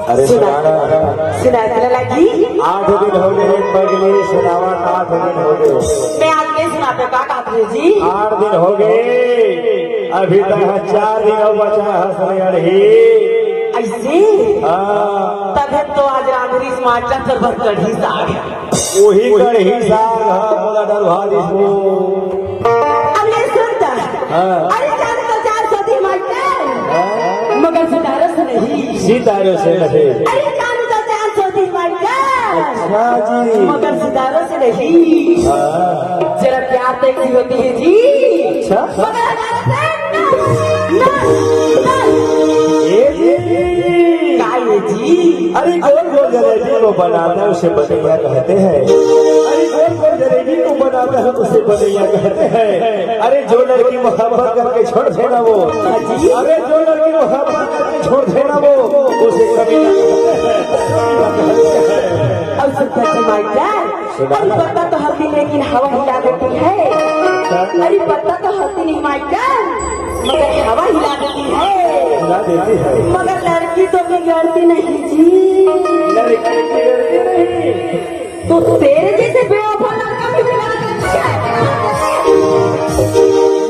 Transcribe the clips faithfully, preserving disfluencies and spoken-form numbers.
अरे सुना, सुना ना। सुना, सुना लगी। आठ दिन हो गए पगली, सुनावत आठ दिन हो गए। मैं आज नहीं सुनाते, का कहत रहे जी? आठ दिन हो गए, अभी तक चार दिन अउ बचा है, सुने अड़ही। ऐसे? हाँ। तब तो आज रांधरी मास्टर कर बर कढ़ी साग। वही कढ़ी साग, हाँ, मोला डरवा दिस वो। अरे सुन त। हाँ। अरे चार सौ, चार सौ दी मास्टर। हाँ। मगर सितारों से नहीं। सितारों से नहीं। अरे चार सौ, चार सौ दी मास्टर। अच्छा जी। मगर सितारों से नहीं। हाँ। जरा प्यार तो एक सी होती है जी। अच्छा। मगर हमारे से ना, ना, ना। ए जी। का ये जी? अरे गोल गोल जलेबी को बनाता है, उसे बनेगा कहते हैं। अरे गोल गोल जलेबी को बनाता है, उसे बनेगा कहते हैं। अरे जो लड़की मोहब्बत करके छोड़ देना वो, अरे जो लड़की मोहब्बत करके छोड़ देना वो, उसे कभी ना कहते हैं। अब सुन सच्ची माई जान, सुना अरे ना। पत्ता तो हल्दी लेकिन हवा हिला देती है। अरे पत्ता तो हल्दी नहीं माई जान, मगर हवा हिला देती है। हिला देती है। मगर लड़की तो बिगड़ती नहीं जी। लड़की बिगड़ती नहीं। तो तेरे जैसे बेवफा लड़का भी बिगाड़ देती है।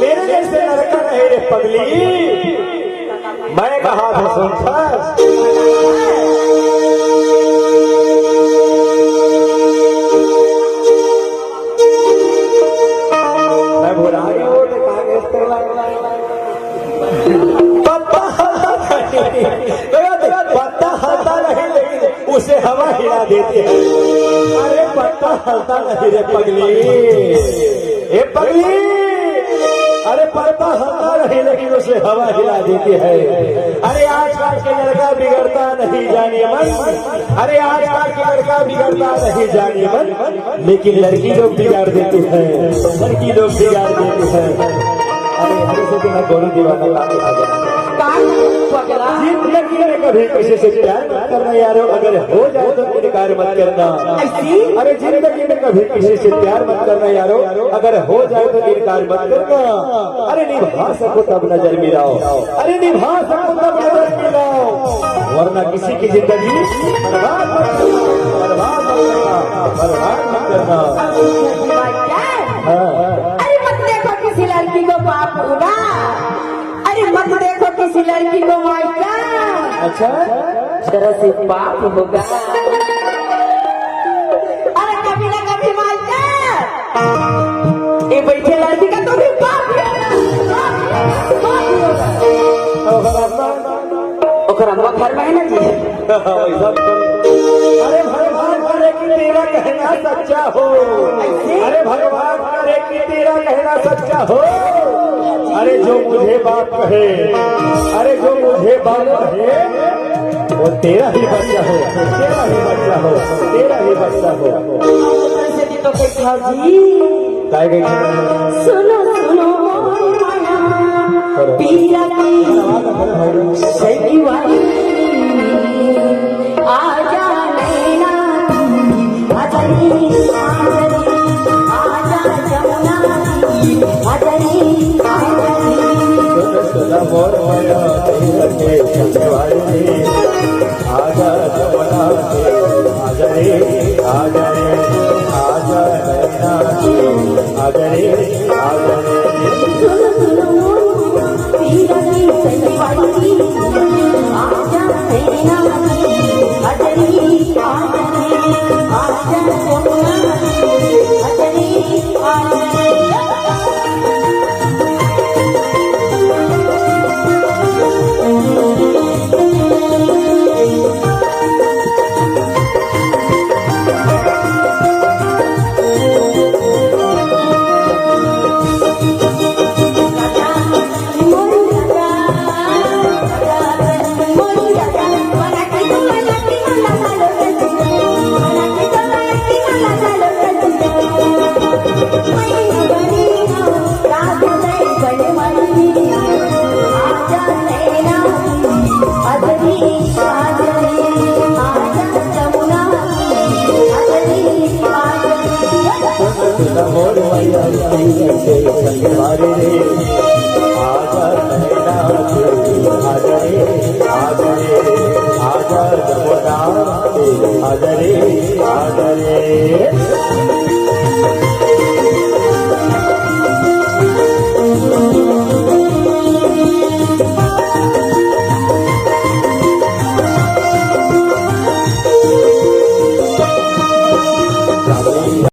मेरे जैसे लड़का नहीं रे पगली, मैं कहा था सुनता। मैं भुला गया वो, देखा गया तेरा। पत्ता हलता नहीं। पत्ता हलता नहीं, लेकिन उसे हवा हिला देती है। अरे पत्ता हलता नहीं रे पगली, ए पगली, अरे पत्ता हलता नहीं, लेकिन उसे हवा हिला देती है। अरे आजकल के लड़का बिगड़ता नहीं जाने मन, अरे आजकल के लड़का बिगड़ता नहीं जाने मन, लेकिन लड़की लोग बिगाड़ देती है, लड़की लोग बिगाड़ देती है। अरे हरी से बिना गोलू दीवाना का आ गया। का पगला? जिंदगी में कभी किसी से प्यार मत करना यारो, अगर हो जाए तो इनकार मत करना। ऐसी? अरे जिंदगी में कभी किसी से प्यार मत करना यारो, अगर हो जाए तो इनकार मत करना। अरे निभा सको तब नजर मिलाओ, अरे निभा सको तब नजर मिलाओ, वरना किसी की जिंदगी बर्बाद मत करना, बर्बाद मत करना, बर्बाद मत करना। हाँ। अरे मत देखो किसी लड़की को बाप होगा, अरे मत देखो किसी लड़की को माई का। अच्छा। जरा से पाप होगा। अरे कभी ना कभी माई का, ये बैठे लड़की का तो भी पाप ही होगा, पाप ही होगा, पाप ही होगा। ओकर अम्मा घर में है ना जी। वैसा तो। अरे भगवान करे कि तेरा कहना सच्चा हो। अरे भगवान करे कि तेरा कहना सच्चा हो। अरे जो मुझे बाप कहे, अरे जो मुझे बाप कहे, वो तेरा ही बच्चा हो, तेरा ही बच्चा हो, तेरा ही बच्चा हो। काय गई? सुनो सुनो मोर माया, पीरा की सैकी वाली, आजा नैना की हजरी, हजरी, आजा जमुना की हजरी, हजरी। सुनो सुनो मोर माया, पीरा की सैकी वाली, आजा जमुना के, आजा रे, आजा रे, आजा नैना के, आजा रे, आजा रे।